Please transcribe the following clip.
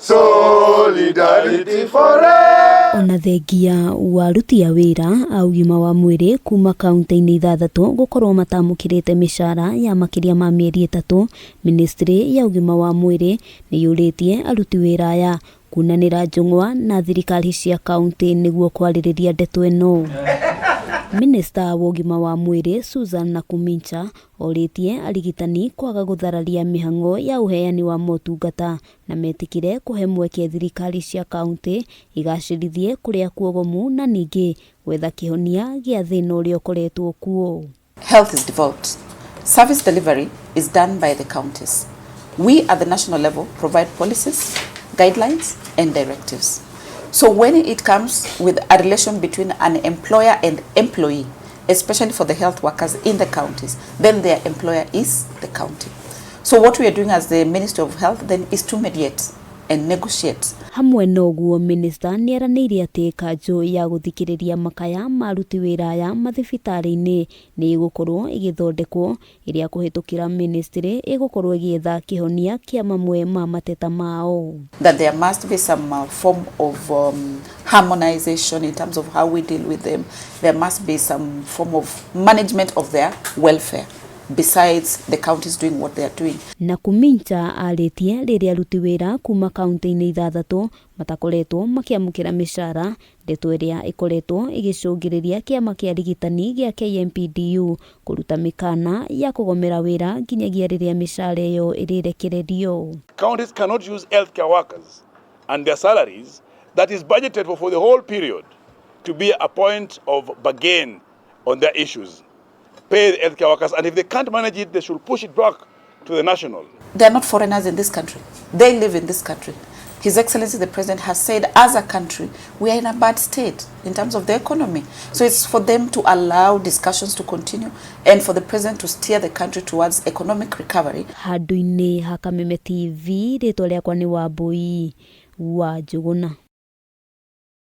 Solidarity forever. Ona thengia wa aruti a wĩra a ũgima wa mwĩrĩ kuma kaunti-inĩ ithathatũ gũkorwo matamũkĩrĩte mĩcara ya makĩria ma mĩeri 3, ministry ya ũgima wa mwĩrĩ nĩ yũrĩtie aruti wĩra aya kunanĩra njũng'wa na thirikari cia kaunti nĩguo kwarĩrĩria ndeto ĩno. Minista wa ũgima wa mwĩrĩ Susan Nakhumicha orĩtie arigitani kwaga gũthararia mĩhang'o ya ũheani wa motungata na metĩkĩre kũhe mweke thirikari cia kaunti igacĩrithie kũrĩa kuogomu na ningĩ gwetha kĩhonia gĩa thĩna ũrĩa ũkoretwo kuo. Health is devolved. Service delivery is done by the counties. We at the national level provide policies, guidelines, and directives. So when it comes with a relation between an employer and employee, especially for the health workers in the counties, then their employer is the county. So what we are doing as the Ministry of Health then is to mediate and negotiate. Hamwe na ũguo, minista nĩeranĩire atĩ kanjũ ya gũthikĩrĩria makaya ma aruti wĩra aya mathibitarĩ-inĩ nĩ ĩgũkorwo ĩgĩthondekwo, ĩrĩa kũhĩtũkĩra ministry ĩgũkorwo ĩgĩetha kĩhonia kĩa mamwe ma mateta mao. That there must be some form of harmonization in terms of how we deal with them. There must be some form of management of their welfare, besides the counties doing what they are doing. Nakhumicha arĩtie rĩrĩa aruti wĩra kuma kaunti-inĩ ithathatũ matakoretwo makĩamũkĩra mĩcara, ndeto ĩrĩa ĩkoretwo ĩgĩcũngĩrĩria kĩama kĩa arigitani gĩa KMPDU kũruta mĩkana ya kũgomera wĩra nginyagia rĩrĩa mĩcara ĩyo ĩrĩrekererio. Counties cannot use healthcare workers and their salaries that is budgeted for the whole period to be a point of bargain on their issues. Pay the healthcare workers, and if they can't manage it, they should push it back to the national. They are not foreigners in this country. They live in this country. His Excellency the President has said, as a country, we are in a bad state in terms of the economy. So it's for them to allow discussions to continue and for the President to steer the country towards economic recovery. Handũ-inĩ ha Kameme TV, rĩtwa rĩakwa nĩ Wambui wa Njũgũna.